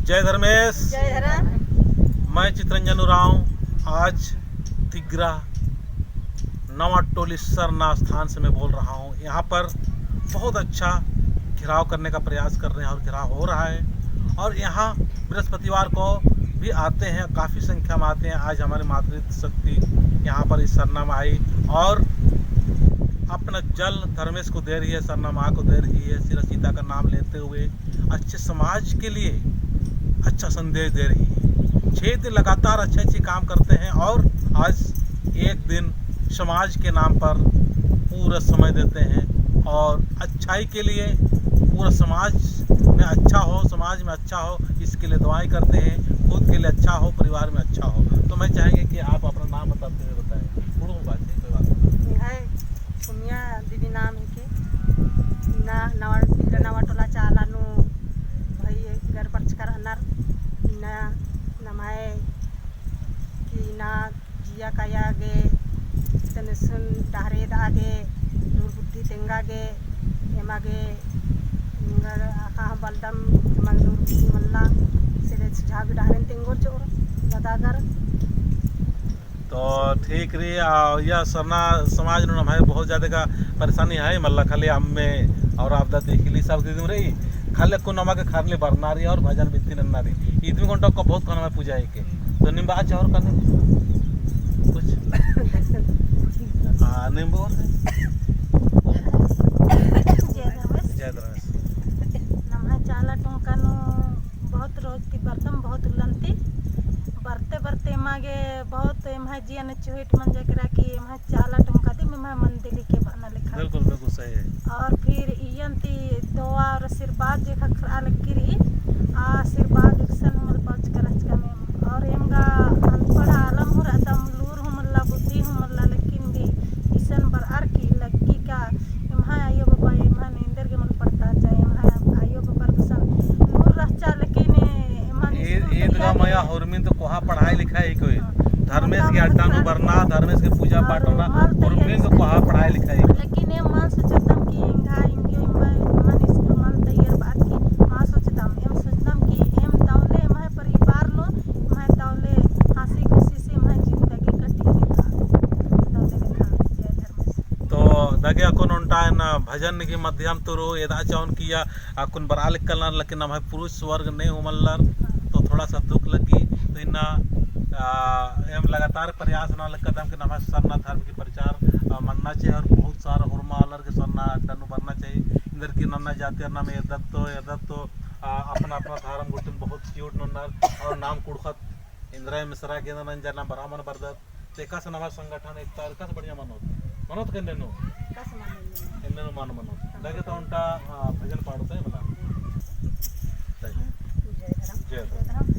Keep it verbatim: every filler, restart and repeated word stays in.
जय धर्मेस। जय धर्म। मैं चितरंजन उराँव आज तिग्रा नवा टोली सरना स्थान से मैं बोल रहा हूँ। यहाँ पर बहुत अच्छा घेराव करने का प्रयास कर रहे हैं और घेराव हो रहा है। और यहाँ बृहस्पतिवार को भी आते हैं, काफ़ी संख्या में आते हैं। आज हमारी मातृशक्ति यहाँ पर इस सरना में आई और अपना जल धर्मेस को दे रही है, सरना माँ को दे रही है, सिरा सीता का नाम लेते हुए अच्छे समाज के लिए अच्छा संदेश दे रही है। छः दिन लगातार अच्छे अच्छे काम करते हैं और आज एक दिन समाज के नाम पर पूरा समय देते हैं और अच्छाई के लिए, पूरा समाज में अच्छा हो, समाज में अच्छा हो, इसके लिए दुआएं करते हैं, खुद के लिए अच्छा हो, परिवार में अच्छा हो। तो मैं चाहेंगे कि आप अपना नाम बताते हुए बताएं। बूढ़ो बात है, कोई बात नहीं। है, सोनिया दीदी नाम है। ना नवा, नवा टोला चाला नू भई गर बरचका रअनर। ना नम्है कि ना जिया काया गे, तने सुन डहरे दआ गे, लूर बुद्धि तेंगा गे, एमा गे, एंगा अख़आ बलदम, एमा लूर बुद्धि मल्ला, से दे सुझाव गे डहरेन तेंगोर चिओर, ददा गर। तो ठीक रई, आ, या सरना समाज नू नम्है बहुत ज्यादा का परेशानी है, मल्ला खाली अम्मे और आपदा देखिली सब दिम रई, खाली अक्कुन नमा गे खरली बरना रई और भजन बिनती नन्ना रई। इतनी घंटा को बहुत खाना में पूजा है के। तो निम्बा अच्छा और करने कुछ? हाँ, निम्बा और? जय धर्मेस। जय धर्मेस। नम्है चाला टोंका नू बहुत रोज ती बरदम बहुत उल्लन्ती। बरते बरते एमा गे बहुत एम्है जिया नू चुहिट मंजा केरा कि एम्है चाला टोंका दिम एम्है मंदिर के बअना लेखा। बिल्कुल, बिल्कुल सही है। और फिर इय्यन ती दुआ और आशीर्वाद जे ख़क्खरआ लगी रई, आ आशीर्वाद एकसन हूँ मल पहुँचका रहचका में। और एम गा अनपढ़ आलम हूँ रअदम, लूर हूँ मल्ला, बुद्धि हूँ मल्ला, लेकिन भी इसन बरअर की लग्गी का एम्है आयो बाबा एम्है एन्देर गे मल पढ़ता चाहे एम्है आयो बाबर गुसन लूर रहचा, लेकिन एम्है ईद, ईद गा मया हुरमिन तो कोहा पढ़ाई लिखाई कोई। हाँ। धर्मेस गे अड्डा नू बरना, धर्मेस गे पूजा पाठ होना, हुरमिन तो कोहा पढ़ाई लिखाई। लेकिन एम मा सोचतम कि एंगा, एंगे, एम्है, एम्है स्कूल मल तैयार बात की मा सोचतम, एम सोचतम कि एम तौले एम्है परिवार नू, एम्है तौले हँसी खुशी से एम्है जिंदगी कटी लेखा, तौले लेखा, जय धर्मेस। तो दगे अक्कुन ओन्टा एन भजन के माध्यम तुरु एदा चाहून कि या अक्कुन बरआ लक्कलनर, लेकिन नम्है पुरुष वर्ग ने हूँ मल्लर, तो थोड़ा सा दुख लग्गी। तो इन्ना, आ, एम लगातार प्रयास नना लक्कदम कि नम्है सरना धर्म की प्रचार, आ, मन्ना चाहिए और बहुत सारा होरमा आलर के सरना अड्डा नू बरना चाहिए। एन्देर की नन्ना जाति अर नाम एदत तो, एदत तो, आ, अपना अपना धर्म गुटिन बहुत cute नन्नर और नाम कुँड़ुख़त एन्दरा एम एसरा के नंजर ना बरआ मल बरदत। ते एकासे नम्है संगठन एकता एकासे बढ़िया मनोत। मनोत के एन्ने नू? एकासे मनोत। एन्ने नू मल मनोत। दगे तो ओन्टा, आ, भजन पाड़ोत है मला। जय धर्म। जय धर्म।